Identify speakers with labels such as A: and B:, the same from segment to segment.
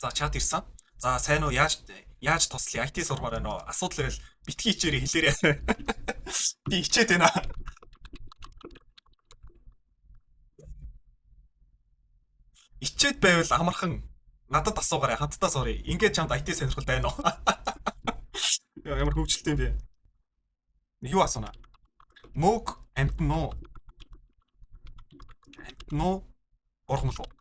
A: За, чат ирсэн. За, сайн уу, яаж туслая? IT сурмаар байна уу? Асуудал ирэл битгий хичээрээ, хэлээрэй. Би хичээд байна. Ичээд байвал амархан надад асуугаарай, хамтдаа суръя. Ингээд чамд IT сонирхол байна уу? Ямар хөвгөлтэй юм бэ? Юу асууна? Мөг амьтан уу? Амьтан уу? Ургамал уу?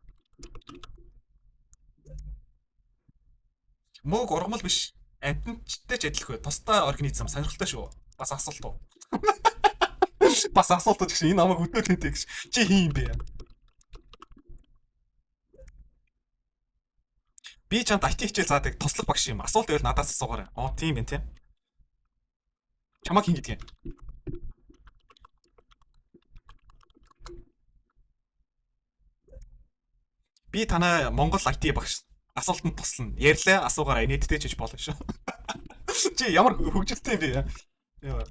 A: Мөг ургамал биш. Амьтанчтай ч адилгүй. Тусдаа организм, сонирхолтой шүү. Бас асуулт уу? Бас асуулт уу гэж, энэ намайг өдөөд гэж. Чи хин юм бэ? Би чамд IT хичээл заадаг туслах багш юм. Асуулт байвал надаас асуугаарай. Оо, тийм юм тийм. Чамайг хин гэдгийг. Би танай Монгол IT багш. Асуултанд туслана. Ярьлаа, асуугаарай. Нийтдээ ч болно шүү. Чи ямар хөгжилтэй юм бэ? Яа.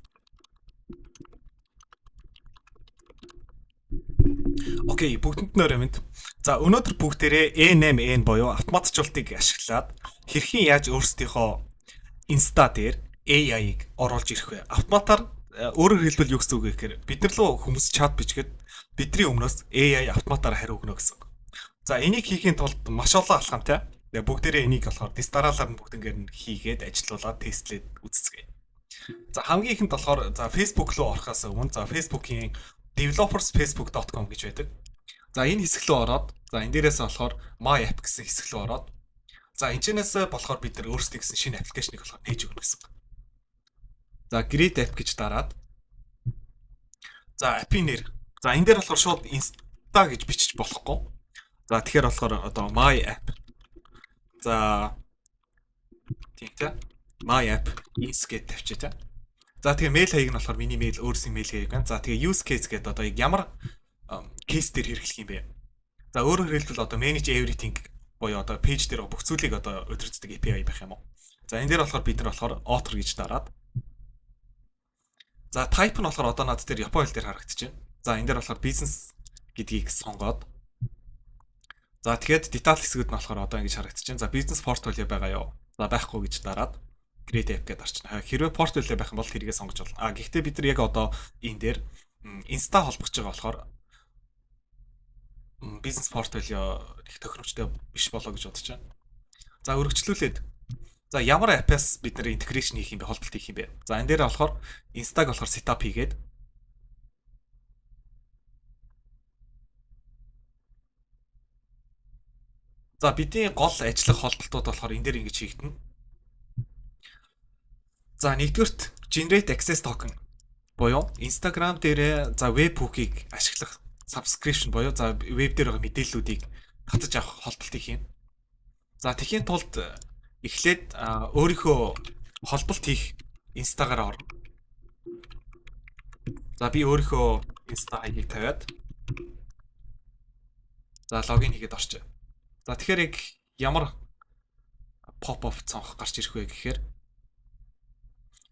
A: Окей, бүгдэнд нь орой мэнд. За, өнөөдөр бүгдээрээ n8n буюу автоматжуулалтыг ашиглаад хэрхэн яаж өөрсдийнхөө Insta дээр AI-г оруулж ирэх вэ? Автоматар, өөрөөр хэлбэл юу гэсэн үг вэ гэхээр бид нар лөө хүмүүс чат бичгээд бидний өмнөөс AI автоматар хариу өгнө гэсэн үг. За, энийг хийхийн тулд маш олон алхамтай. Тэгээ бүгдээрээ энийг болохоор дэс дараалал нь бүгднгээр нь хийгээд, ажилуулад, тестлээд үзцгээе. За, хамгийн ихэнд болохоор за Facebook руу орохоос өмнө за Facebook-ийн developers.facebook.com гэж байдаг. За, энэ хэсэг рүү ороод, за энэ дээрээс болохоор My App гэсэн хэсэг рүү ороод, за энэчнээс болохоор бид нар өөрсдөө гэсэн шинэ application ыг болохоор нээж өгнө гэсэн. За, Create App гэж дараад, за app-ийн нэр. За, энэ дээр болохоор шууд Insta гэж бичиж болохгүй. За, тэгэхээр болохоор одоо My App. За, тийм тий. My App ins гэж тавьчих тий. За, тэгээ мэйл хаяг нь болохоор миний мэйл, өөрсний мэйл хаяг байна. За, тэгээ use case гэдэг одоо яг ямар case дээр хэрэглэх юм бэ? За, өөрөөр хэлбэл одоо manage everything буюу одоо page дээр бүх зүйлийг одоо удирддаг API байх юм уу? За, энэ дээр болохоор бид нар болохоор author гэж дараад, за type нь болохоор одоо над дээр Япон хэл дээр харагдаж байна. За, энэ дээр болохоор business гэдгийг сонгоод, за тэгэхэд detail хэсгүүд нь болохоор одоо ингэж харагдаж байна. За, business portfolio байгаа юу? За, байхгүй гэж дараад create app гэдээ арчна. Хэрвээ portfolio байх юм бол тэргээ сонгож болно. А гэхдээ бид нар яг одоо энэ дээр Insta холбох гэж байгаа болохоор бизнес портфолио их тохиромжтой биш болоо гэж бодож байна. За, өргөжлүүлээд, за ямар app-аас бид нар integration хийх юм бэ, холболт хийх юм бэ? За, энэ дээр болохоор Insta-г болохоор setup хийгээд, за бидний гол ажиллах холболтууд болохоор энэ дээр ингэж хийгдэнэ. За, нэгдүгээрт generate access token буюу Instagram дээрээ за webhook-ыг ашиглах subscription буюу за веб дээр байгаа мэдээллүүдийг татаж авах холболтыг хийн. За, тэгэхийн тулд эхлээд өөрийнхөө холболт хийх Insta-гаар орно. За, би өөрийнхөө Insta хаягийг тавиад, за login хийгээд орчих. За, тэгэхээр яг ямар pop up цонх гарч ирэх вэ гэхээр,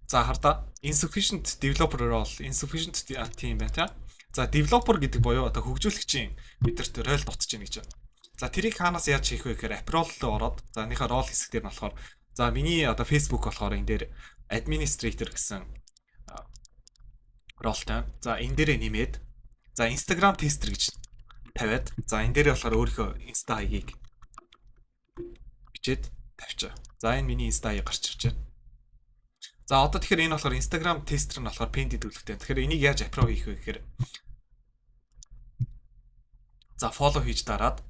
A: за хардаа, insufficient developer role, insufficient team байна та. За, developer гэдэг буюу одоо хөгжүүлэгчийн бидэрт role дутаж байна гэж байна. За, тэрийг хаанаас яаж хийх вэ гэхээр app role руу ороод, за энийхээ role хэсэг дээр нь болохоор, за миний одоо Facebook болохоор энэ дээр administrator гэсэн role той. За, энэ дээрээ нэмээд, за Instagram tester гэж тавиад, за энэ дээрээ болохоор өөрийнхөө Insta хаягийг бичээд тавьчаа. За, энэ миний Insta хаяг гарч ирж байна. За, одоо тэгэхээр энэ болохоор Instagram tester нь болохоор pending төлөвтэй. Тэгэхээр энийг яаж approve хийх вэ гэхээр, за follow хийж дараад,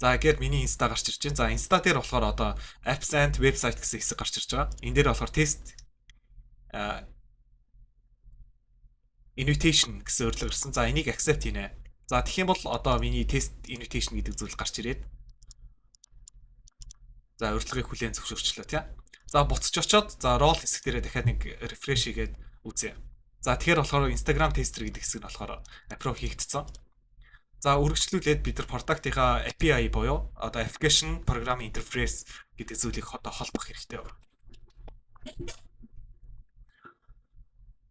A: за гээд миний Insta гарч ирж байна. За, Insta дээр болохоор одоо apps and website гэсэн хэсэг гарч ирж байгаа. Энэ дээр болохоор test invitation гэсэн урилга ирсэн. За, энийг accept хийнэ. За, тэгэх юм бол одоо миний test invitation гэдэг зүйл гарч ирээд, за урилгыг хүлээн зөвшөөрчлөө тий. За, буцаж очоод, за role хэсэг дээрээ дахиад нэг refresh хийгээд үзье. За, тэгэхээр болохоор Instagram tester гэдэг хэсэг нь болохоор approve хийгдсэн. За, үргэлжлүүлээд бид нар product-ийнхаа API буюу одоо application programming interface гэдэг зүйлийг одоо холбох хэрэгтэй байна.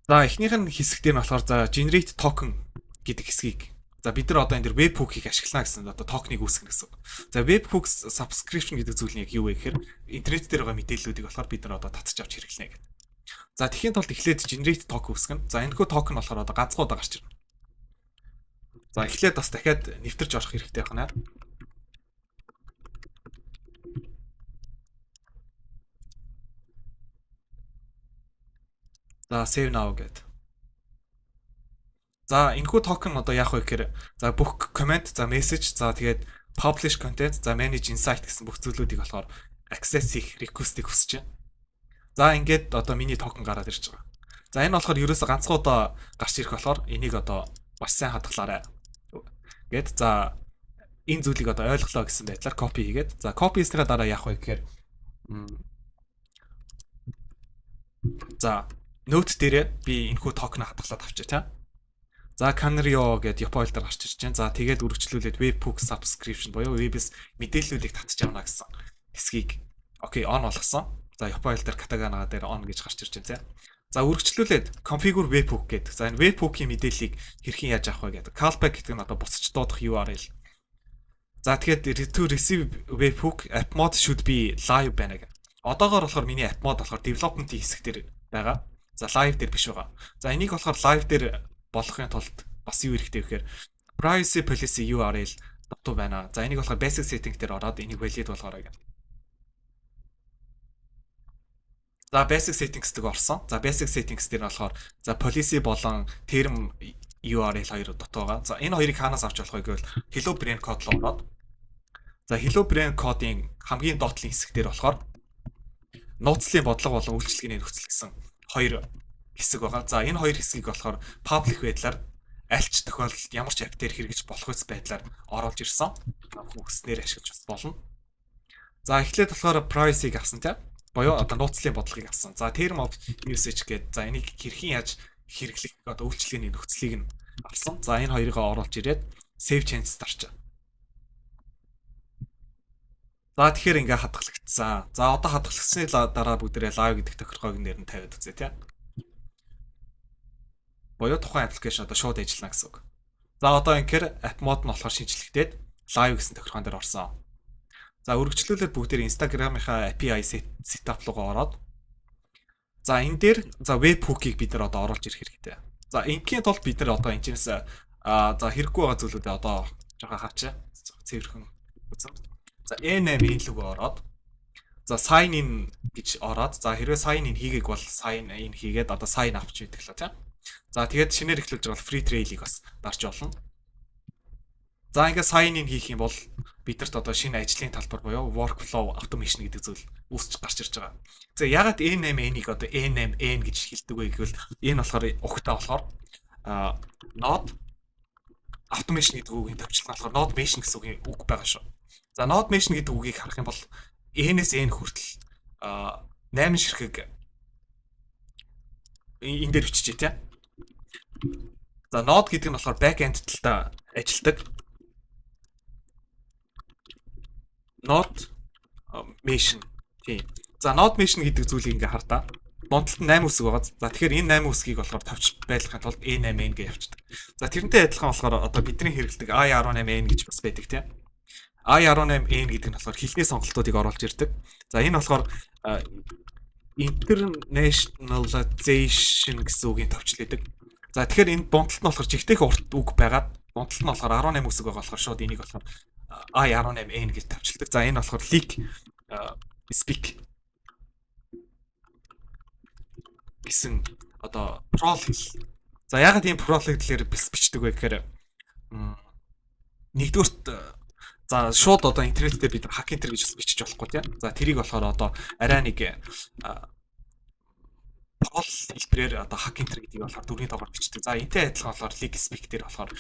A: За, эхнийх нь хэсэг дээр нь болохоор за generate token гэдэг хэсгийг За, бид нар одоо энэ дэр webhook-ийг ашиглана гэсэн одоо токеныг үүсгэнэ гэсэн үг. За, webhook subscription гэдэг зүйл нь яг юу вэ гэхээр интернет дээр байгаа мэдээллүүдийг болохоор бид нар одоо татж авч хэрэглэнэ гэдэг. За, тэгэхийн тулд эхлээд generate token үүсгэнэ. За, энэхүү токен болохоор одоо ганцхан удаа гарч ирнэ. За, эхлээд бас дахиад нэвтэрч орох хэрэгтэй байна. За, save now гэдэг. За, энэхүү токен одоо яах вэ гэхээр за бүх comment, за message, за тэгээд publish content, за manage insight гэсэн бүх зүйлүүдийг болохоор access хийх request-ийг хүсэж байна. За, ингээд одоо миний токен гараад ирж байгаа. За, энэ болохоор ерөөсө ганцхан удаа гарч ирэх болохоор энийг одоо маш сайн хадгалаарай. Гэт за энэ зүйлийг одоо ойлголоо гэсэн байдлаар copy хийгээд, за copy хийснийхаа дараа яах вэ гэхээр за note дээрээ би энэхүү токеныг хадгалаад авчаа, тийм. За, Kanrio гэдэг Япон хэл дээр гарч ирж байна. За, тэгээд үргэлжлүүлээд webhook subscription буюу вебээс мэдээллүүдийг татж авна гэсэн хэсгийг окей on болгосон. За, Япон хэл дээр катакана дээр on гэж гарч ирж байна, тийм. За, үргэлжлүүлээд configure webhook гэдэг. За, энэ webhook-ийн мэдээллийг хэрхэн яаж авах вэ гэдэг. Callback гэдэг нь одоо буцаж дуудах URL. За, тэгэхээр to receive webhook, app mode should be live байна гэх. Одоогоор болохоор миний app mode болохоор development-ийн хэсэг дээр байгаа. За, live дээр биш байгаа. За, энийг болохоор live дээр болгохын тулд бас юу хэрэгтэй вэ гэхээр privacy policy URL дутуу байна. За, энийг болохоор basic setting дээр ороод энийг valid болгоорой гэх. За, basic settings дээр орсон. За, basic settings дээр нь болохоор за policy болон term URL хоёр дутуу байгаа. За, энэ хоёрыг хаанаас авч болох вэ гэвэл Hello Brain code руу ороод за Hello Brain кодын хамгийн доод талын хэсэг дээр болохоор нууцлалын бодлого болон үйлчилгээний нөхцөл гэсэн хоёр хэсэг байгаа. За, энэ хоёр хэсгийг болохоор public байдлаар аль ч тохиолдолд ямар ч app дээр хэрэгжиж болох үс байдлаар оруулж ирсэн. Хүснээр ашиглаж бас болно. За, эхлээд болохоор privacy-г авсан, тийм. Буюу одоо нууцлалын бодлогыг авсан. За, term of usage гэдэг, за энийг хэрхэн яаж хэрэглэх одоо үйлчилгээний нөхцөлийг нь авсан. За, энэ хоёрыг оруулж ирээд save changes дарчаа. За, тэгэхээр ингээ хадгалагдсан. За, одоо хадгалагдсны дараа бүгдээрээ live гэдэг тохиргоог нэр нь тавиад үзье, тийм. Буюу тухайн application одоо шууд ажиллана гэсэн үг. За, одоо инхээр app mode нь болохоор шинжлэхдээд live гэсэн тохиргоон дээр орсон. За, үргэлжлүүлээд бүгдээр Instagram-ийнхаа API setup руугаа ороод за энэ дээр за webhook-ийг бид нар одоо оруулж ирэх хэрэгтэй. За, ингийн тулд бид нар одоо энэ чинээс за хэрэггүй байгаа зүйлүүдээ одоо жоохон хавчаа. Цэвэрхэн үзэн. За, N8 энэ лүгөө ороод за sign in гэж ороод, за хэрвээ sign in хийгээг бол sign in хийгээд одоо sign up ч гэдэг л тийм. За, тэгээд шинээр эхлүүлж байгаа бол free trial-ыг бас дарж болно. За, ингээд sign in хийх юм бол бидэрт одоо шинэ ажлын талбар буюу workflow automation гэдэг зүйл үүсч гарч ирж байгаа. За, ягаад N8N-ийг одоо N8N гэж хэлдэг вэ гэвэл энэ болохоор угтаа болохоор node automation гэдэг үгийн товчлол болохоор node mation гэсэн үгийн үг байгаа шүү. За, node mation гэдэг үгийг харах юм бол N-ээс N хүртэл 8 ширхэг энэ дээр биччихье, тийм. За, node гэдэг нь болохоор back end талдаа ажилладаг. Node mation, тийм. За, node mation гэдэг зүйлийг ингээ хар та. Дунталт нь 8 үсэг байгаа. За, тэгэхээр энэ 8 үсгийг болохоор товч байлгахын тулд N8N гэж явчихдаг. За, тэрнтэй адилхан болохоор одоо бидний хэрэглэдэг I18N гэж бас байдаг, тийм. I18N гэдэг нь болохоор хэлний сонголтуудыг оруулж ирдэг. За, энэ болохоор internationalization гэсэн үгийн товчлээдэг. За, тэгэхээр энэ дунталт нь болохоор жигтэйх урт үг байгаад дунталт нь болохоор 18 үсэг байгаа болохоор шууд энийг болохоор I18N гэж товчилдог. За, энэ болохоор leak speak гэсэн одоо troll хэл. За, ягаад ийм troll хэлээр бичдэг вэ гэхээр нэгдүгüрт за шууд одоо интернет дээр бид hack enter гэж бас бичиж болохгүй, тийм. За, тэрийг болохоор одоо арай нэг troll хэлбэрээр одоо hack enter гэдгийг болохоор дөрвийн тоогоор бичдэг. За, энтэй адилхан болохоор leak speak дээр болохоор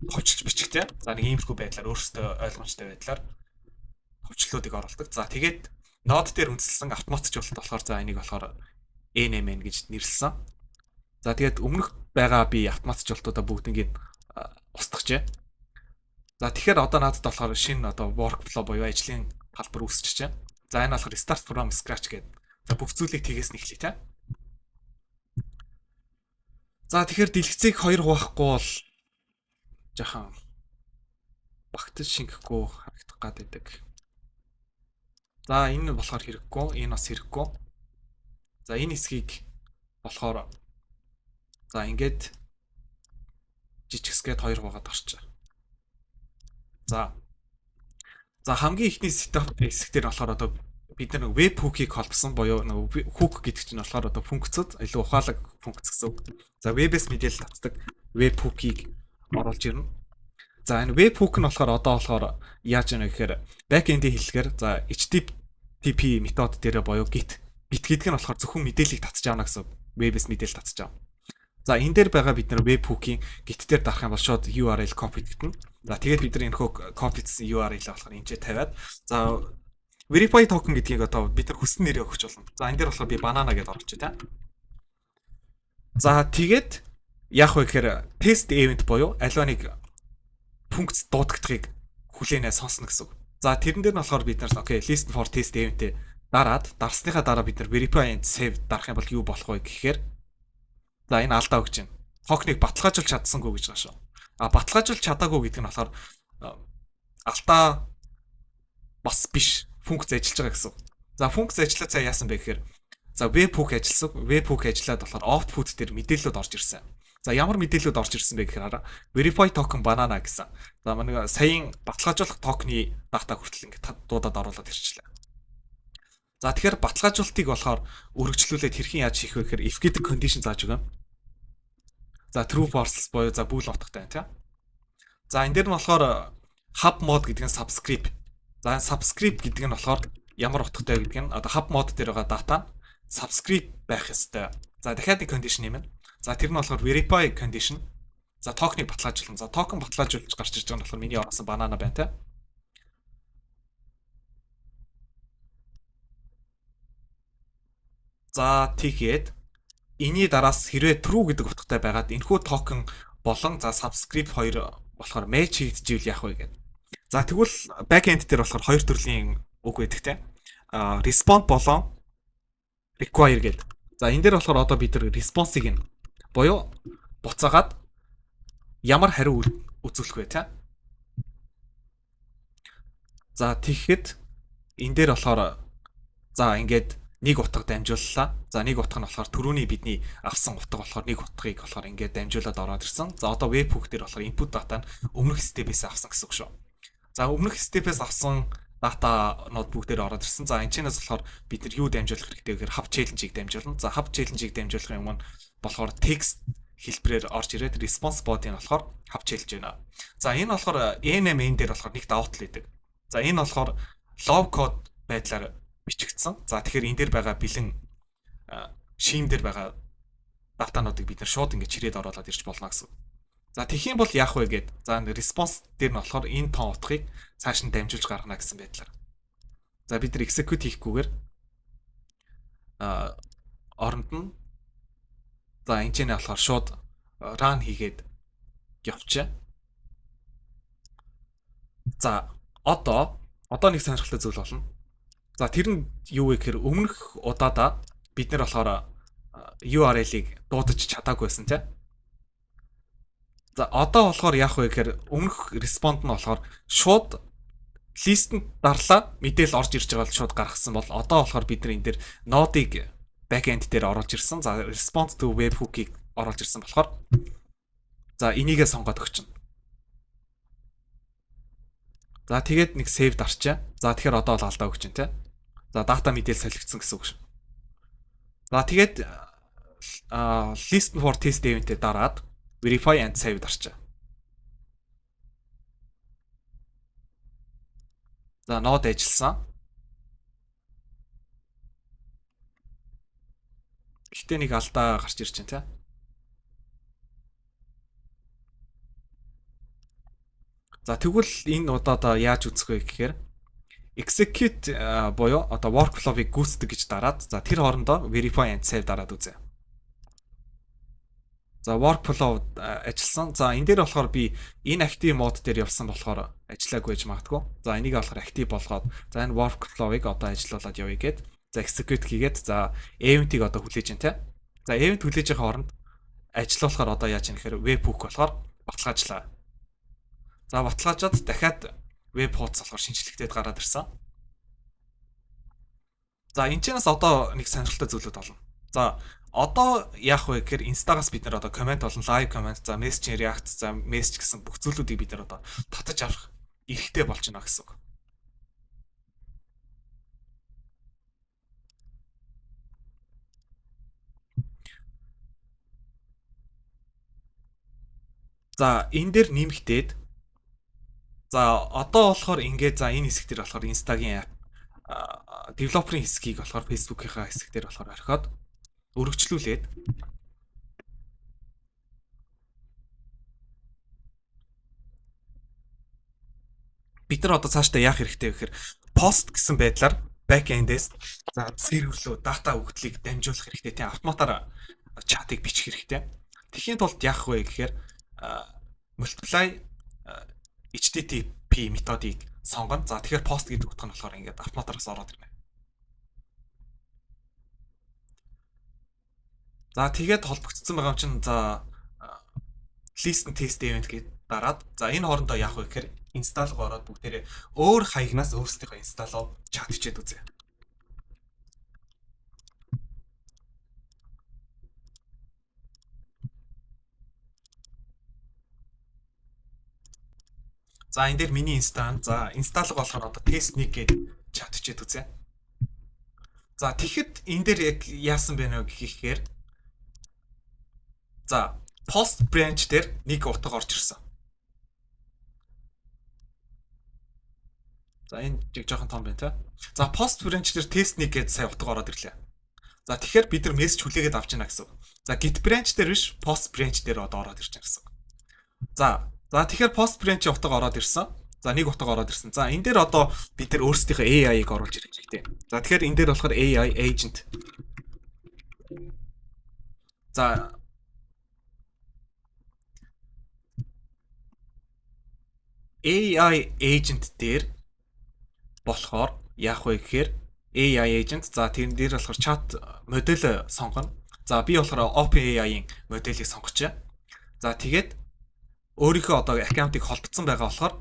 A: товчилж бичих, тийм. За, нэг иймэрхүү байдлаар өөрсдөө ойлгомжтой байдлаар товчлолуудыг оруулдаг. За, тэгээд node дээр үндэслэн автоматжуулалт болохоор за энийг болохоор NMN гэж нэрлсэн. За, тэгээд өмнөх байгаа би автоматжуулалтуудаа бүгднийг устгажээ. За, тэгэхээр одоо надад болохоор шинэ одоо workflow буюу ажлын талбар үүсчихэж байна. За, энэ болохоор start from scratch гэдэг. За, бүх зүйлийг тгээс нь эхлэе, тийм. За, тэгэхээр дэлгэцийг хоёр хуваахгүй бол Жахан багтаж шингэхгүй харагдах гад байдаг. За, энэ нь болохоор хэрэггүй, энэ бас хэрэггүй. За, энэ хэсгийг болохоор за ингээд жижигсгээд хоёр хуваагаад орчих. За. За, хамгийн эхний setup хэсэг дээр болохоор одоо бид нар нэг web hook-ийг холбосон буюу нэг hook гэдэг чинь болохоор одоо функцүүд, илүү ухаалаг функц гэсэн үг. За, вебээс мэдээлэл татдаг web hook-ийг оруулж ирнэ. За, энэ web hook нь болохоор одоо болохоор яаж яана гэхээр backend-ийн хэллэгээр за HTTP метод дээр буюу GET. GET гэдэг нь болохоор зөвхөн мэдээллийг татж авна гэсэн. Вебээс мэдээлэл татж авна. За, энэ дээр байгаа бид нар web hook-ийн GET дээр дарах юм бол шууд URL copy гэдэгтэн. За, тэгээд бид нар энэ хөө copy хийсэн URL болохоор энэ ч тавиад за verify token гэдгийг одоо бид нар хүссэн нэрээ өгч болно. За, энэ дээр болохоор би banana гэдээ оруулчих, тийм. За, тэгээд яах вэ гэхээр test event буюу аливаа нэг функц дуудагдахыг хүлээнэ сонсно гэсэн үг. За, тэрэн дээр нь болохоор бид нар okay, listen for test event-ээ дараад, дарсныхаа дараа бид нар verify and save дарах юм бол юу болох вэ гэхээр за энэ алдаа өгч байна. Токеныг баталгаажуулж чадсангүй гэж байгаа шүү. А баталгаажуулж чадаагүй гэдэг нь болохоор алдаа бас биш, функц ажиллаж байгаа гэсэн. За, функц ажиллаад цаа яасан бэ гэхээр за webhook ажилласан. Webhook ажиллаад болохоор output дээр мэдээлэлүүд орж ирсэн. За, ямар мэдээлэлүүд орж ирсэн бэ гэхээр хараа, verify token banana гэсэн. За, манай саяын баталгаажуулах токены дата хүртэл ингээд дуудаад оруулаад ирчихлээ. За, тэгэхээр баталгаажуулалтыг болохоор өргөжлүүлээд хэрхэн яаж хийх вэ гэхээр if гэдэг condition зааж өгнө. За, true, false буюу за bool утгатай байна, тийм. За, энэ дээр нь болохоор hub mode гэдэг нь subscribe. За, subscribe гэдэг нь болохоор ямар утгатай гэдэг нь одоо hub mode дээр байгаа дата нь subscribe байх ёстой. За, дахиад нэг condition нэмнэ. За, тэр нь болохоор verify condition. За, токеныг баталгаажуулна. За, токен баталгаажуулж гарч ирж байгаа нь болохоор миний оруулсан банана байна, те. За, тэгээд энэний дараас хэрвээ true гэдэг утгатай байгаад энэхүү токен болон за subscribe хоёр болохоор match хийгдчихвэл яах вэ гэдэг. За, тэгвэл backend дээр болохоор хоёр төрлийн үг байдаг, те. А respond болон require гэдэг. За, энэ дээр болохоор одоо бид нар response-ыг нь буюу буцаагаад ямар хариу үзүүлэх вэ, те. За, тэгэхэд энэ дээр болохоор за ингээд нэг утга дамжууллаа. За, нэг утга нь болохоор түрүүний бидний авсан утга болохоор нэг утгыг болохоор ингээд дамжуулаад ороод ирсэн. За, одоо webhook дээр болохоор input data нь өмнөх step-ээс авсан гэсэн үг шүү. За, өмнөх step-ээс авсан датанууд бүгдээр ороод ирсэн. За, энэ чэнэс болохоор бид нар юу дамжуулах хэрэгтэй гэхээр hub challenge-ийг дамжуулна. За, hub challenge-ийг дамжуулах юм нь болохоор text хэлбэрээр орж ирээд response body нь болохоор hub challenge байна. За, энэ болохоор n8n дээр болохоор нэг давуу тал өгдөг. За, энэ болохоор low code байдлаар бичигдсэн. За, тэгэхээр энэ дээр байгаа бэлэн шим дээр байгаа датануудыг бид нар шууд ингэж чирээд оруулаад ирж болно гэсэн. За, тэгэх юм бол яах вэ гэд. За, response дээр нь болохоор энэ тоон утгыг цааш нь дамжуулж гаргана гэсэн байдлаар. За, бид нар execute хийхгүйгээр оронд нь за энэ ч нэ болохоор шууд run хийгээд явчих. За, одоо нэг сонирхолтой зүйл болно. За, тэр нь юу вэ гэхээр өмнөх удаадаа бид нар болохоор URL-ыг дуудаж чадаагүй байсан, тийм. За, одоо болохоор яах вэ гэхээр өмнөх respond нь болохоор шууд listen д дарлаа, мэдээлэл орж ирж байгаа бол шууд гаргасан бол одоо болохоор бид нар энэ дээр node-ыг backend дээр оруулж ирсэн. За, respond to webhook-ыг оруулж ирсэн болохоор за энийгээ сонгоод өгчнө. За, тэгээд нэг save дарчаа. За, тэгэхээр одоо бол алдаа өгч чинь, тий. За, дата мэдээлэл солигдсон гэсэн үг шүү. За, тэгээд listen for test event-ээр дараад verify and save дарчаа. За, node ажилласан. Гэхдээ нэг алдаа гарч ирж байна, тий. За, тэгвэл энэ удаадаа яаж үзэх вэ гэхээр execute буюу одоо workflow-ыг гүйцэтгэх гэж дараад за тэр хоорондоо verify and save дараад үзье. За, workflow ажилласан. За, энэ дээр болохоор би inactive mode дээр явсан болохоор ажиллаагүй байж магадгүй. За, энийг болохоор active болгоод за энэ workflow-ыг одоо ажиллуулад явъя гэд. За, execute хийгээд за event-ийг одоо хүлээж байна, те. За, event хүлээж байгаа хооронд ажиллуулахаар одоо яаж юм гэхээр webhook болохоор баталгаажлаа. За, баталгаажаад дахиад веб хуудас болохоор шинжлэхтэй гараад ирсэн. За, энэ чэнэс одоо нэг сонирхолтой зүйлүүд олно. За, одоо яах вэ гэхээр Insta-гаас бид нар одоо comment болон live comment, за message react, за message гэсэн бүх зүйлүүдийг бид нар одоо татаж авах эрхтэй болж байна гэсэн үг. За, энэ дээр нэмэгдээд, за одоо болохоор ингээд, за энэ хэсэг дээр болохоор Insta-гийн app developer-ын хэсгийг болохоор Facebook-ийнхаа хэсэг дээр болохоор орхиод өргөжлүүлээд, бид нар одоо цаашдаа яах хэрэгтэй вэ гэхээр post гэсэн байдлаар back-end-ээс за сервер рүү дата өгдлийг дамжуулах хэрэгтэй, тийм, автоматар чатыг бичих хэрэгтэй. Тэхийн тулд яах вэ гэхээр multiply HTTP методыг сонгоно. За, тэгэхээр post гэдэг утга нь болохоор ингээд автоматараас ороод ирнэ. За, тэгээд холбогдсон байгаа юм чинь, за listen test event гээд дараад, за энэ хоорондоо яах вэ гэхээр install руу ороод бүгдээрээ өөр хаягнаас өөрсдийнхөө install руу чат бичээд үзье. За, энэ дээр миний Insta. За, install болохоор одоо тест 1 гээд чат бичээд үзье. За, тэгэхэд энэ дээр яг яасан бэ нэ гэхээр, за post branch дээр нэг утга орж ирсэн. За, энэ жиг жоохон том байна те. За, post branch дээр тест 1 гээд сая утга ороод ирлээ. За, тэгэхээр бид нар мессеж хүлээгээд авч байна гэсэн. За, git branch дээр биш, post branch дээр одоо ороод ирж байна гэсэн. За, тэгэхээр post branch-ийн утга ороод ирсэн. За, нэг утга ороод ирсэн. За, энэ дээр одоо бид нар өөрсдийнхөө AI-ыг оруулж ирэх хэрэгтэй. За, тэгэхээр энэ дээр болохоор AI agent. За, AI agent дээр болохоор яах вэ гэхээр AI agent, за тэрэн дээр болохоор chat модель сонгоно. За, би болохоор OpenAI-ийн моделийг сонгочихъя. За, тэгээд өөрийнхөө одоо аккаунтыг холбогдсон байгаа болохоор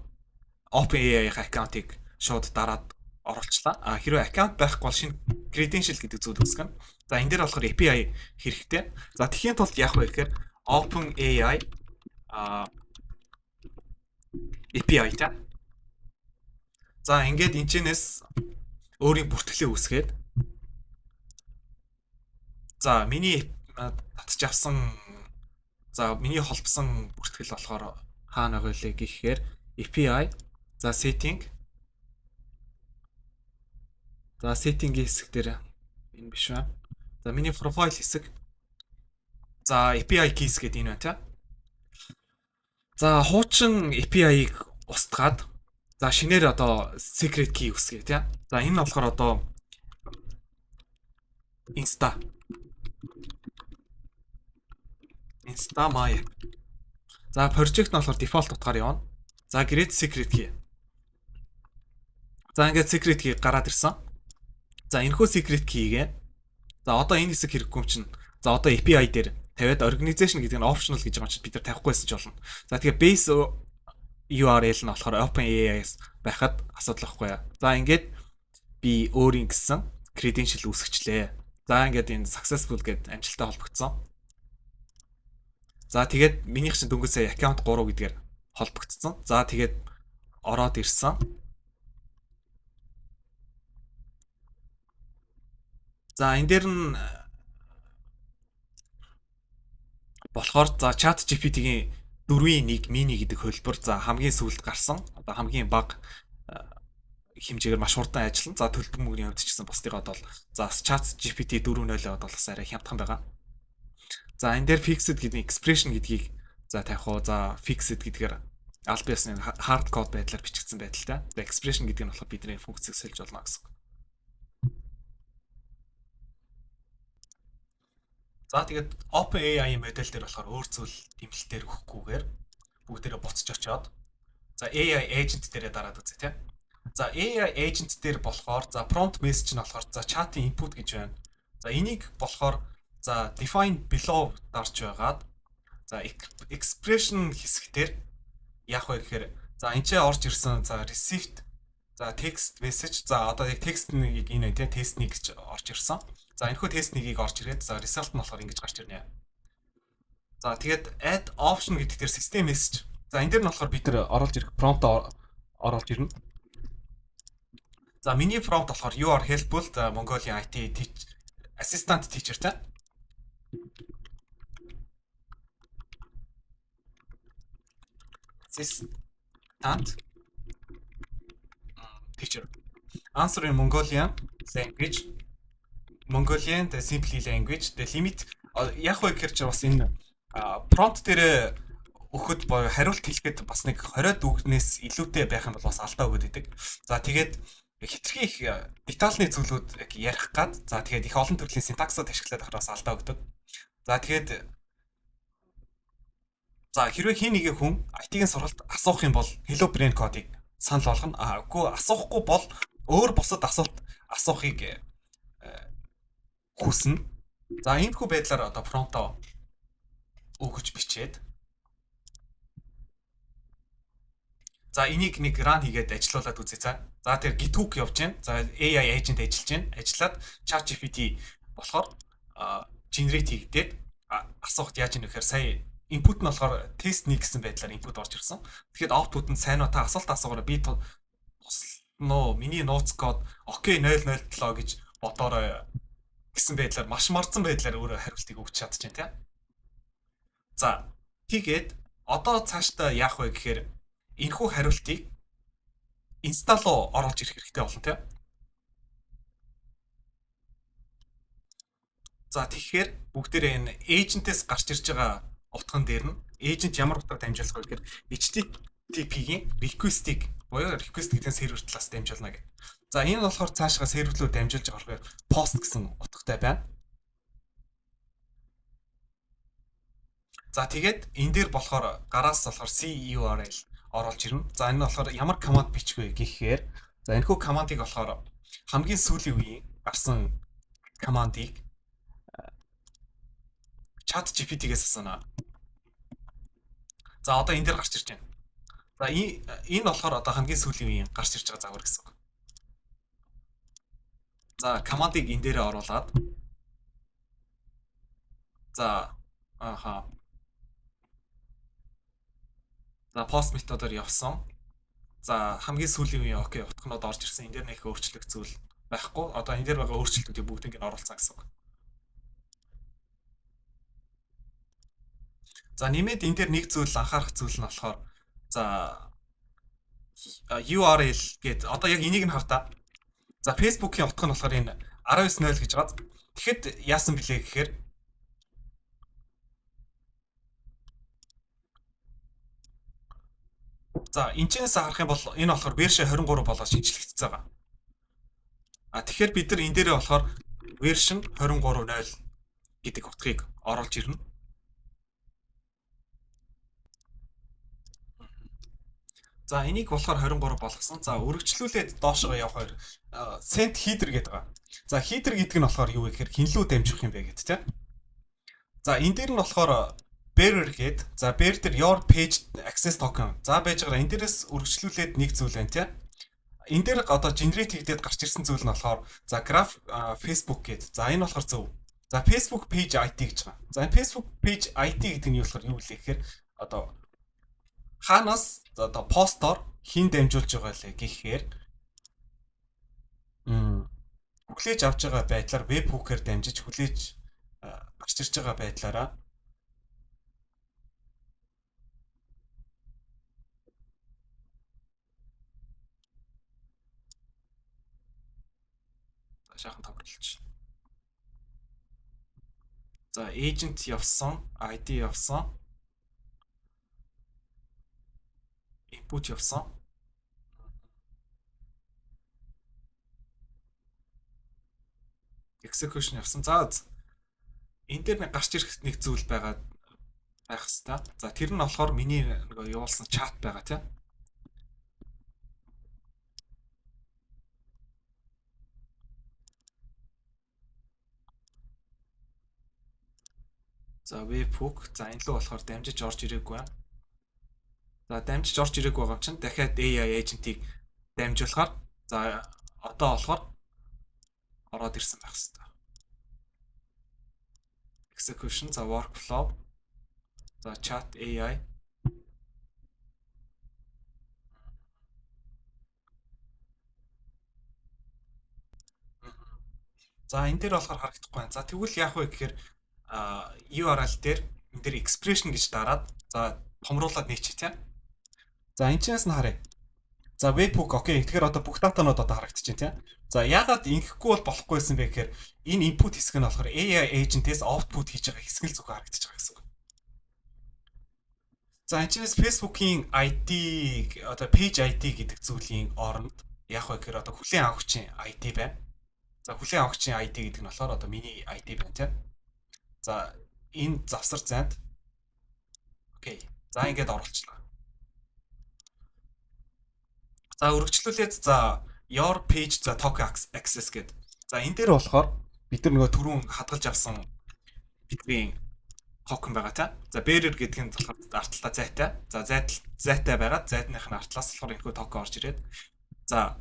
A: OpenAI-ийн аккаунтыг шууд дараад оруулчлаа. А хэрвээ аккаунт байхгүй бол шинэ credential гэдэг зүйл үүсгэнэ. За, энэ дээр болохоор API хэрэгтэй. За, тэхийн тулд яах вэ гэхээр OpenAI API та. За, ингээд энэчнээс өөрийн бүртгэлээ үүсгээд, за миний татж авсан, за миний холбосон бүртгэл болохоор хаана байгаа вэ гэхээр API, за setting, за setting-ийн хэсэг дээр энэ биш байна. За, миний profile хэсэг, за API keys гэдэг энэ байна, тийм. За, хуучин API-г устгаад, за шинээр одоо secret key үүсгэе, тийм. За, энэ нь болохоор одоо Insta my. За, project нь болохоор default утгаар явна. За, create secret key. За, ингээд secret key гараад ирсэн. За, энэхүү secret key-гээ, за одоо энэ хэсэг хэрэггүй юм чинь, за одоо API дээр тавиад organization гэдэг нь optional гэж байгаа юм чинь бид нар тавихгүйсэн ч болно. За, тэгэхээр base URL нь болохоор OpenAI-с байхад асуудал байхгүй яа. За, ингээд би өөрийн гэсэн credential үүсгэчлээ. За, ингээд энэ successful гэд амжилттай холбогдсон. За, тэгээд минийх чинь дөнгөж сая account 3 гэдгээр холбогдсон. За, тэгээд ороод ирсэн. За, энэ дээр нь болохоор за Chat GPT-гийн 4-ийн 1 mini гэдэг хувилбар, за хамгийн сүүлд гарсан. Одоо хамгийн бага хэмжээгээр маш хурдан ажиллана. За, төлбөр мөнгөний хувьд ч гэсэн бусдыгаа бол за Chat GPT 4.0 бол бас арай хямдхан байгаа. За, энэ дээр fixed гэдэг expression гэдгийг за тавих уу. За, fixed гэдгээр аль биесны hard code байдлаар бичигдсэн байдалтай. За, expression гэдэг нь болохоор бидний функцийг сольж болно гэсэн. За, тэгээд OpenAI модель дээр болохоор өөр зүйл тэмдэглэлтээр өгөхгүйгээр бүгдээрээ буцаж очиод, за AI agent дээрээ дараад үзье, тийм. За, AI agent дээр болохоор за prompt message нь болохоор за chat-ийн input гэж байна. За, энийг болохоор за define below дарж байгаад, за expression хэсэгтэр яах вэ гэхээр За, энэ ч орж ирсэн, за, receipt, за, text message, за, одоо яг text нэг энэ тийм тест 1 гэж орж ирсэн. За, энэхүү тест 1-ийг орж ирээд, за, result нь болохоор ингэж гарч ирнэ. За, тэгээд add option гэдэг дээр system message. За, энэ дээр нь болохоор бид нар оруулж ирэх prompt оруулж ирнэ. За, миний prompt болохоор "You are helpful the Mongolian IT teach assistant teacher" та. Assistant teacher. Answer in Mongolian language. Mongolian the simply language. The limit яг вэ гэхээр чи бас энэ prompt дээр өгөхөд боёо хариулт хэлэхэд бас нэг 20 үгнээс илүүтэй байх юм бол бас алдаа өгöd идэг. За, тэгээд хэтэрхий их детальны зүйлүүд яг ярих гад, за, тэгээд их олон төрлийн syntax ууд ашиглаад байхаар бас алдаа өгдөг. За, тэгээд, за, хэрвээ хэн нэгэн хүн IT-ийн сургалт асуух юм бол Hello Brain code-ыг санал болгоно. А үгүй, асуухгүй бол өөр бусад асуулт асуухыг хүснэ. За, иймэрхүү байдлаар одоо prompt-оо өгөж бичээд, за, энийг нэг run хийгээд ажилуулад үзье за. За, тэр GitHub явж байна. За, AI agent ажиллаж байна. Ажиллаад ChatGPT болохоор generate хийгдээд асуухт яаж ийм гэхээр сая input нь болохоор тест 1 гэсэн байдлаар input орж ирсэн. Тэгэхээр output нь "Сайн уу, та асуулт асуугаараа, би туслана уу? Миний нууц код окей 007 гэж бодоорой" гэсэн байдлаар маш марцсан байдлаар өөрөө хариултыг өгч чадчихээн тийм. За, тэгээд одоо цаашдаа яах вэ гэхээр энэхүү хариултыг Insta руу оруулж ирэх хэрэгтэй болно тийм. За, тэгэхээр бүгдээрээ энэ agent-ээс гарч ирж байгаа утган дээр нь agent ямар утгаар дамжуулах вэ гэхээр HTTP-ийн request-ийг буюу request гэдэг нь сервер талаас дамжуулна гэх. За, энэ нь болохоор цаашгаа сервер рүү дамжуулж байгаа болохоор post гэсэн утгатай байна. За, тэгээд энэ дээр болохоор гараас болохоор CURL оруулж ирнэ. За, энэ нь болохоор ямар команд бичих вэ гэхээр, за, энэхүү командыг болохоор хамгийн сүүлийн үеийн гарсан командыг Chat GPT-гээс асууна. За, одоо энэ дээр гарч ирж байна. За, энэ болохоор одоо хамгийн сүүлийн үеийн гарч ирж байгаа загвар гэсэн үг. За, командыг энэ дээрээ оруулаад, за, ааха. За, post методоор явсан. За, хамгийн сүүлийн үеийн окей утганууд орж ирсэн. Энэ дээр нэг өөрчлөх зүйл байхгүй. Одоо энэ дээр байгаа өөрчлөлтүүдийг бүгдийг нь оруулсан гэсэн үг. За, нэмээд энэ дээр нэг зүйл анхаарах зүйл нь болохоор, за, URL гээд одоо яг энийг нь хар та. За, Facebook-ийн утга нь болохоор энэ 19.0 гэж байгаа. Тэгэхэд яасан блэ гэхээр, за, энэчнээс харах юм бол энэ болохоор version 23 болоод шинэчлэгдсэн байгаа. А тэгэхээр бид нар энэ дээрээ болохоор version 23.0 гэдэг утгыг оруулж ирнэ. За, энийг болохоор 23 болгосон. За, өргөжлүүлээд доошоо явахаар send header гэдэг байгаа. За, header гэдэг нь болохоор юу вэ гэхээр хэн лүү дамжих юм бэ гэдэг тийм. За, энэ дээр нь болохоор bearer гээд, за, bearer дээр your page access token. За, байж байгаа энэ дээрээс өргөжлүүлээд нэг зүйл байна тийм. Энэ дээр одоо generate хийгдээд гарч ирсэн зүйл нь болохоор, за, graph Facebook гээд. За, энэ болохоор зөв. За, Facebook page ID гэж байгаа. За, энэ Facebook page ID гэдэг нь юу болохоор юу лээ гэхээр одоо хаанаас одоо постоор хэн дамжуулж байгаа лээ гэхээр хүлээж авч байгаа байдлаар webhook-ээр дамжиж хүлээж гарч ирж байгаа байдлаараа. Шаахан товрлж. За, agent явсан, ID явсан. Input явсан. Execution явсан. За, энэ дээр нэг гарч ирэх нэг зүйл байгаа байх хэвээр. За, тэр нь болохоор миний нөгөө явуулсан чат байгаа тийм. За, webhook. За, энэ лүү болохоор дамжиж орж ирээгүй байна. За, дамжиж орж ирээгүй байгаа юм чинь дахиад AI agent-ийг дамжуулахаар, за, одоо болохоор ороод ирсэн байх хэрэгтэй. Execution, за, workflow, за, chat AI. За, энэ дээр болохоор харагдахгүй байна. За, тэгвэл яах вэ гэхээр URL дээр энэ дээр expression гэж дараад, за, томруулаад нээчих, тийм. За, энэ чэнэс нь харъя. За, webhook, окей. Тэгэхээр одоо бүх датанууд одоо харагдаж байна, тийм. За, яагаад ингэхгүй бол болохгүй байсан бэ гэхээр энэ input хэсэг нь болохоор AI agent-ээс output хийж байгаа хэсэг л зөвхөн харагдаж байгаа гэсэн үг. За, энэ чэнэс Facebook-ийн ID, одоо page ID гэдэг зүйлийн оронд яах вэ гэхээр одоо хүлээн авахчийн ID байна. За, хүлээн авахчийн ID гэдэг нь болохоор одоо миний ID байна, тийм. За, энэ завсар зайд, окей. За, ингээд оруулчлаа. За, өргөжлүүлээд, за, your page, за, token access гэдэг. За, энэ дээр болохоор бид нар нөгөө түрүүн хадгалж авсан бидний токен байгаа, тийм. За, bearer гэдэг нь болохоор ард талдаа зайтай. За, зайтал зайтай байгаа. Зайдных нь ард талаас болохоор энэхүү токен орж ирээд, за,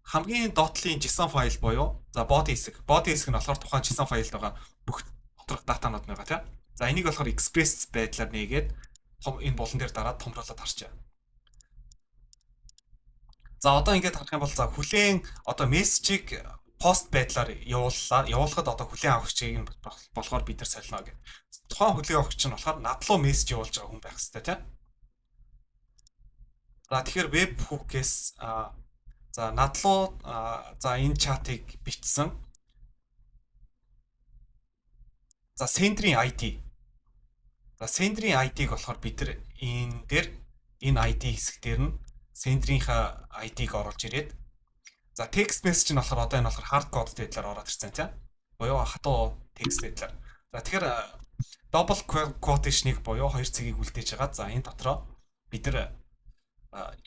A: хамгийн доотлын JSON файл буюу, за, body хэсэг. Body хэсэг нь болохоор тухайн JSON файлд байгаа бүх доторх датанууд байгаа, тийм. За, энийг болохоор express байдлаар нээгээд том энэ булан дээр дараад томруулаад харчаа. За, одоо ингээд харах юм бол, за, хүлээн одоо мессежийг post байдлаар явууллаа. Явуулахад одоо хүлээн авахчийг нь болохоор бид нар солино гэх. Тухайн хүлээн авахч нь болохоор над руу мессеж явуулж байгаа хүн байх хэрэгтэй, тийм. За, тэгэхээр webhook-ээс, за, над руу, за, энэ чатыг бичсэн. За, sender-ийн ID. За, sender-ийн ID-г болохоор бид нар энэ дээр, энэ ID хэсэг дээр нь sender-ийнхаа ID-г оруулж ирээд, за, text message нь болохоор одоо энэ болохоор hard code байдлаар ороод ирсэн, тийм. Буюу хатуу текст байдлаар. За, тэгэхээр double quotation-ыг буюу хоёр цэгийг үлдээж байгаа. За, энэ дотроо бид нар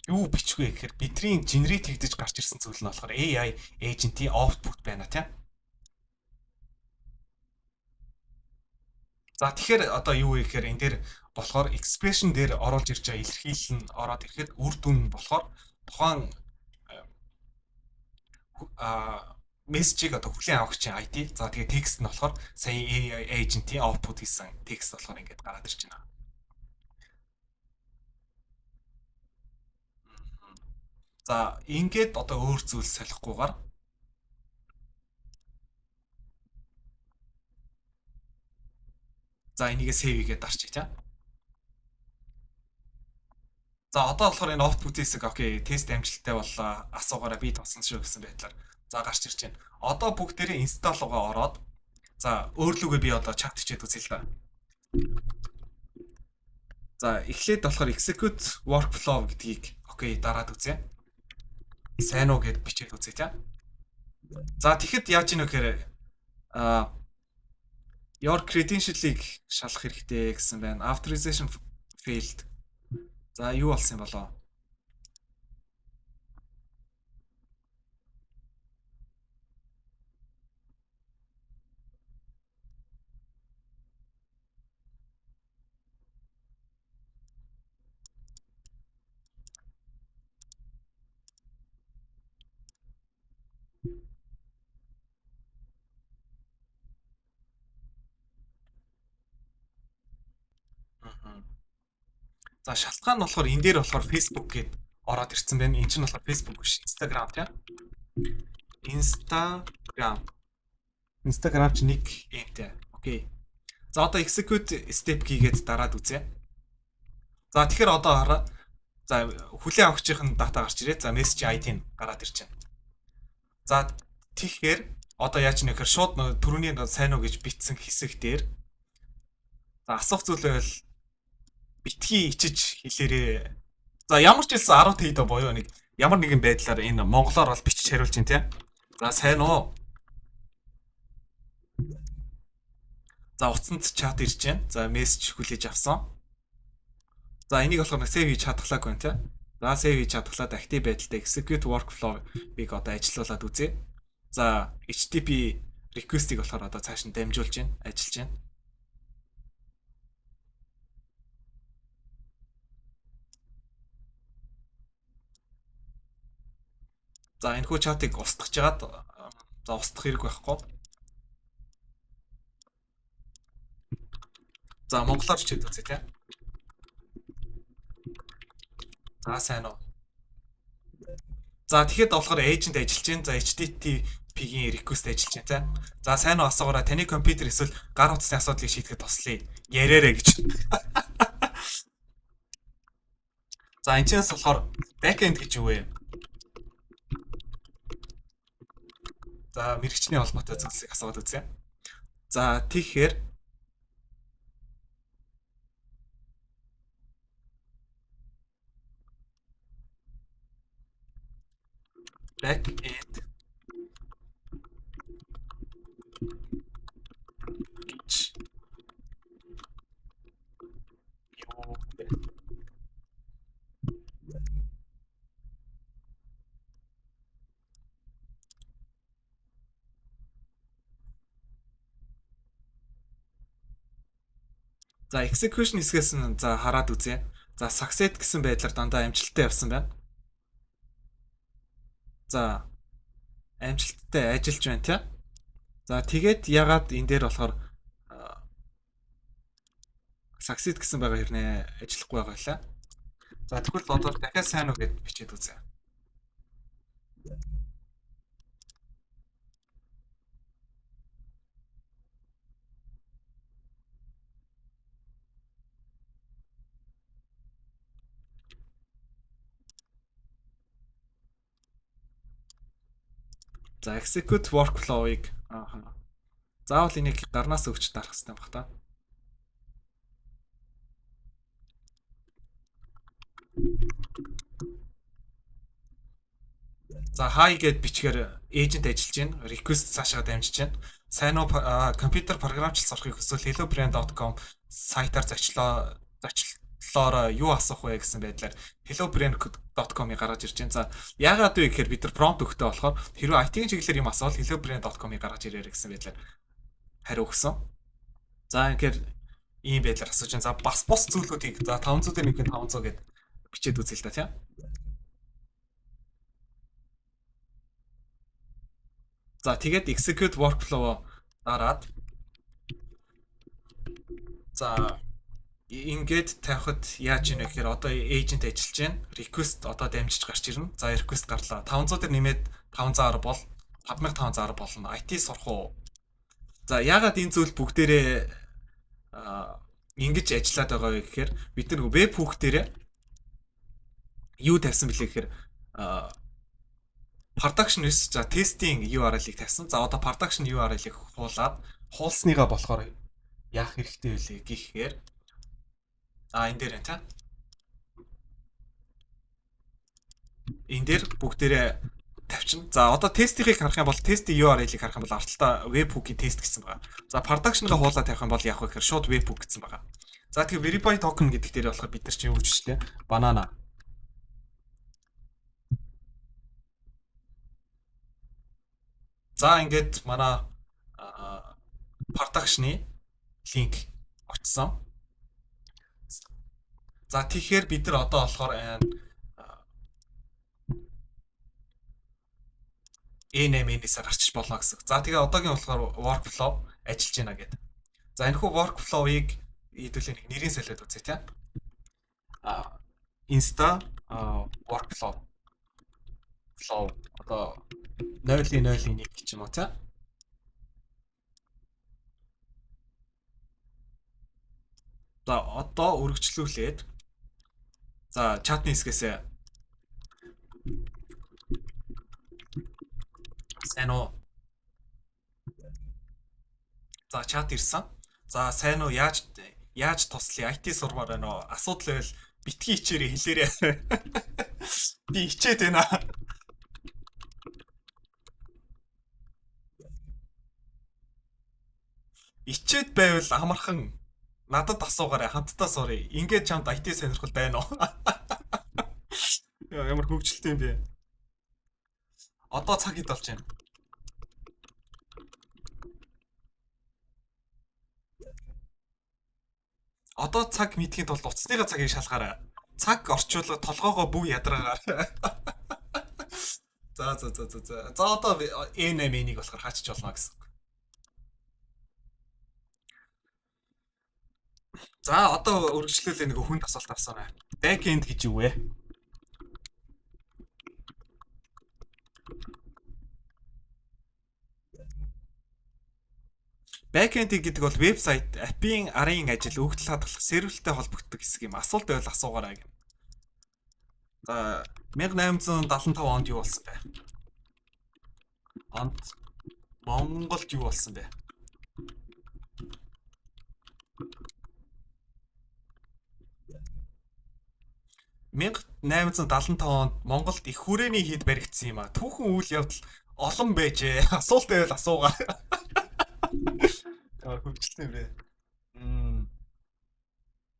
A: юу бичих вэ гэхээр бидний generate хийгдэж гарч ирсэн зүйл нь болохоор AI agent-ийн output байна, тийм. За, тэгэхээр одоо юу вэ гэхээр энэ дээр болохоор expression дээр оруулж ирж байгаа илэрхийлэл нь ороод ирэхэд үр дүн нь болохоор тухайн мессежийг одоо хүлээн авахчийн ID, за, тэгээ текст нь болохоор сая AI agent-ийн output хийсэн текст болохоор ингээд гараад ирж байна. За, ингээд одоо өөр зүйл солихгүйгээр, за, энийгээ save хийгээд дарчих, тийм. За, одоо болохоор энэ output хэсэг, окей, тест амжилттай боллоо. Асуугаараа, би тосон шүү гэсэн байдлаар, за, гарч ирж байна. Одоо бүгдээрээ install руугаа ороод, за, өөрлөгөө би одоо чат хийгээд үзье л да. За, эхлээд болохоор execute workflow гэдгийг, окей, дараад үзье. Сайн уу гэд бичээд үзье, тийм. За, тэгэхэд яаж ийнө гэхээр your credential-ыг шалах хэрэгтэй гэсэн байна. Authorization failed. За, юу болсон юм болоо? За, шалтгаан нь болохоор энэ дээр болохоор Facebook гээд ороод ирсэн байна. Энэ чинь болохоор Facebook биш, Instagram, тийм. Instagram. Instagram ч нэг юмтай. Окей. За, одоо execute step хийгээд дараад үзье. За, тэгэхээр одоо хараа. За, хүлээн авахчийн дата гарч ирээд, за, message ID нь гараад ирж байна. За, тэгэхээр одоо яаж нэ гэхээр шууд түрүүний сайн уу гэж бичсэн хэсэг дээр, за, асуух зүйл байвал битгий ичиж хэлээрээ. За, ямар ч хэлсэн 10 тэйдэ буюу нэг ямар нэгэн байдлаар энэ монголоор бол бичиж хариулж байна, тийм. За, сайн уу. За, утсанд чат ирж байна. За, мессеж хүлээж авсан. За, энийг болохоор save хийж чадхлаагүй байна, тийм. За, save хийж чадхлаад active байдалтай execute workflow-ыг одоо ажилуулад үзье. За, HTTP request-ийг болохоор одоо цааш нь дамжуулж байна, ажиллаж байна. За, энэхүү чатыг устгах жагаад, за, устгах хэрэг байхгүй. За, монголоор чид үзье, тийм. За, сайн уу. За, тэгэхэд болохоор agent ажиллаж байна. За, HTTP-гийн request ажиллаж байна, тийм. За, сайн уу, асуугаараа, таны компьютер эсвэл гар утасны асуудлыг шийдэхэд туслая. Яриарэ гэж. За, энэ чэнэс болохоор backend гэж юу вэ? За, мэргэжлийн холбоотой зүйлсийг асууад үзье. За, тэгэхээр back end гэж юу вэ? За, execution хэсгээс нь за хараад үзье. За, success гэсэн байдлаар дандаа амжилттай явсан байна. За, амжилттай ажиллаж байна, тийм. За, тэгээд ягаад энэ дээр болохоор succeed гэсэн байгаа хэрнээ ажиллахгүй байгаа лээ. За, тэгвэл одоо дахиад сайн уу гэд бичээд үзье. За, execute workflow-ыг заавал энийг гарнаас өгч дарах хэрэгтэй байх та. За, hi гэд бичгээр agent ажиллаж байна. Request цаашаа дамжиж байна. Сайн уу, компьютер програмчлал сурахыг хүсвэл hellobrain.com сайтаар зочлоо, зочлолоор юу асуух вэ гэсэн байдлаар hellobrain.com-ыг гаргаж ирж байна. За, яагаад вэ гэхээр бид нар prompt өгөхтэй болохоор хэрвээ IT-ийн чиглэлээр юм асуувал hellobrain.com-ыг гаргаж ирээрэй гэсэн байдлаар хариу өгсөн. За, тэгэхээр ийм байдлаар асууж байна. За, бас бус зүйлүүдийг, за, 500 дээр нэг 500 гэд бичээд үзье л да, тийм. За, тэгээд execute workflow дараад, за, ингээд тавихад яаж ийнэ гэхээр одоо agent ажиллаж байна. Request одоо дамжиж гарч ирнэ. За, request гарлаа. 500 дээр нэмээд 510 бол 5510 болно. IT сурах уу? За, яагаад энэ зүйл бүгдээрээ ингэж ажиллаад байгаа вэ гэхээр бид нар webhook дээрээ юу тавьсан бэлээ гэхээр production биш, за, тестийн URL-ыг тавьсан. За, одоо production URL-ыг хуулаад, хуулсныгаа болохоор яах хэрэгтэй вэ гэхээр энэ дээр байна, та. Энэ дээр бүгдээрээ тавьчихна. За, одоо тестийнхийг харах юм бол, тестийн URL-ийг харах юм бол арталтаа webhook-ийн тест гэсэн байгаа. За, production-га хуулаад тавих юм бол яах вэ гэхээр шууд webhook гэсэн байгаа. За, тэгэхээр verify token гэдэг дээр болохоор бид нар чинь юу гэж хэлээ? Banana. За, ингээд манай production-ы линк очсон. За, тэгэхээр бид нар одоо болохоор N8N-ээсээ гарчиж болно гэсэн. За, тэгээ одоогийн болохоор workflow ажиллаж байна гэдэг. За, энэхүү workflow-ыг хэдүүлээ нэг нэрийн солиод үзье, тийм. Insta workflow flow одоо 0.0.1 гэж юм уу, тийм. За, одоо үргэлжлүүлээд, за, чатны хэсгээс сайн уу? За, чат ирсэн. За, сайн уу, яаж туслая? IT сурмаар байна уу? Асуудал байвал битгий хичээрээ, хэлээрэй. Би хичээд байна. Ичээд байвал амархан надад асуугаарай, хамтдаа суръя. Ингээд чамд IT сонирхол байна уу? Яа, ямар хөвгчлөлтэй юм бэ? Одоо цаг хэд болж байна? Одоо цаг мэдхийн тулд утасныхаа цагийг шалгаарай. Цаг орчуулга толгоогоо бүх ядраагаар. За за за за за. За одоо N8-ийг болохоор хаачиж болно гэсэн. За одоо үргэлжлүүлээ, нэг хүнд асуулт авсан байна. Backend гэж юу вэ? Backend гэдэг бол вебсайт, app-ийн арын ажил, өгөгдөл хадгалах, сервертэй холбогддог хэсэг юм. Асуулт байвал асуугаарай гэнэ. За, 1875 онд юу болсон бэ? Онд Монголд юу болсон бэ? 1875 онд Монголд их хүрээний хийд баригдсан юм а. Түүхэн үйл явдал олон байжээ. Асуулт байвал асуугаа. Аа, хөвчлээ юм бэ.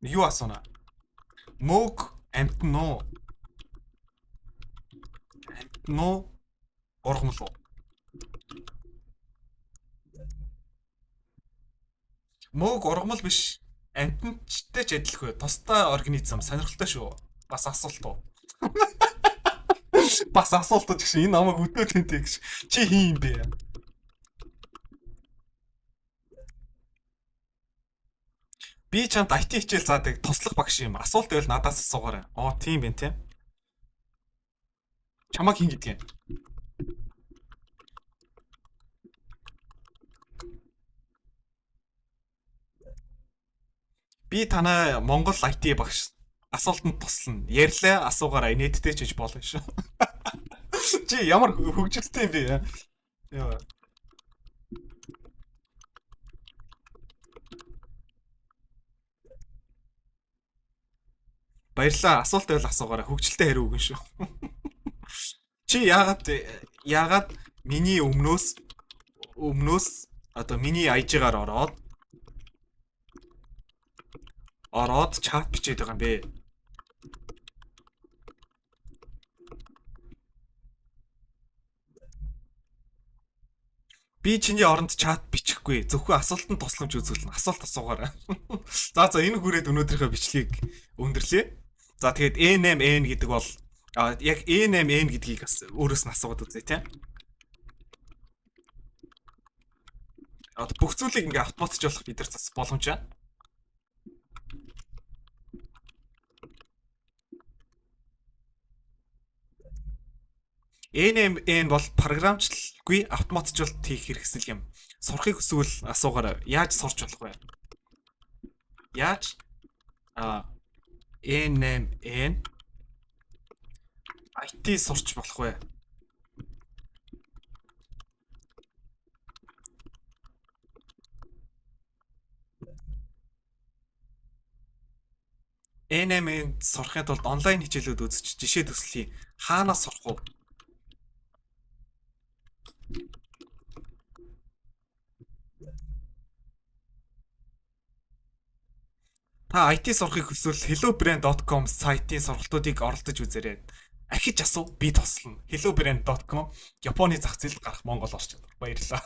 A: Юу асууна? Мөг амьтан уу? Амьтан уу? Ургамал уу? Мөг ургамал биш. Амьтанчтай ч адилгүй. Тусдай организм, сонирхолтой шүү. Бас асуулт уу? Бас асуулт уу гэсэн, энэ намайг өдөө тэнтэй гэж. Чи хин юм бэ? Би чамд IT хичээл заадаг туслах багш юм. Асуулт байвал надаас асуугаарай. Оо, тийм бэ, тийм. Чамайг хэн гэдгийг юм? Би танай Монгол IT багш, асуултанд туслана. Ярьлаа, асуугаарай. Нийтдээ ч гэж болно шүү. Чи ямар хөгжилтэй юм бэ? Яа. Баярлалаа. Асуулт байвал асуугаарай. Хөгжилтэй хариу өгнө шүү. Чи яагаад миний өмнөөс одоо миний IG-гаар ороод чат бичээд байгаа юм бэ? Би чиний оронд чат бичихгүй. Зөвхөн асуултанд тусламж үзүүлнэ. Асуулт асуугаарай. За за, энэ хүрээд өнөөдрийнхөө бичлэгийг өндөрлөе. За, тэгээд N8N гэдэг бол яг N8N гэдгийг бас өөрөөс нь асуугаад үзье, тийм. Одоо бүх зүйлийг ингээ автоматжуулах бид нар бас боломж байна. N8N бол програмчлалгүй автоматжуулалт хийх хэрэгсэл юм. Сурахыг хүсвэл асуугаарай. Яаж сурч болох вэ? Яаж N8N IT сурч болох вэ? N8N сурахын тулд онлайн хичээлүүд үзэж жишээ төслөе. Хаанаас сурах вэ? Та IT сурахыг хүсвэл hellobrand.com сайтын сургалтуудыг оролдож үзээрэй. Ахиж асуу, би туслана. hellobrand.com, Японы зах зээлд гарах Монгол орчууд. Баярлалаа.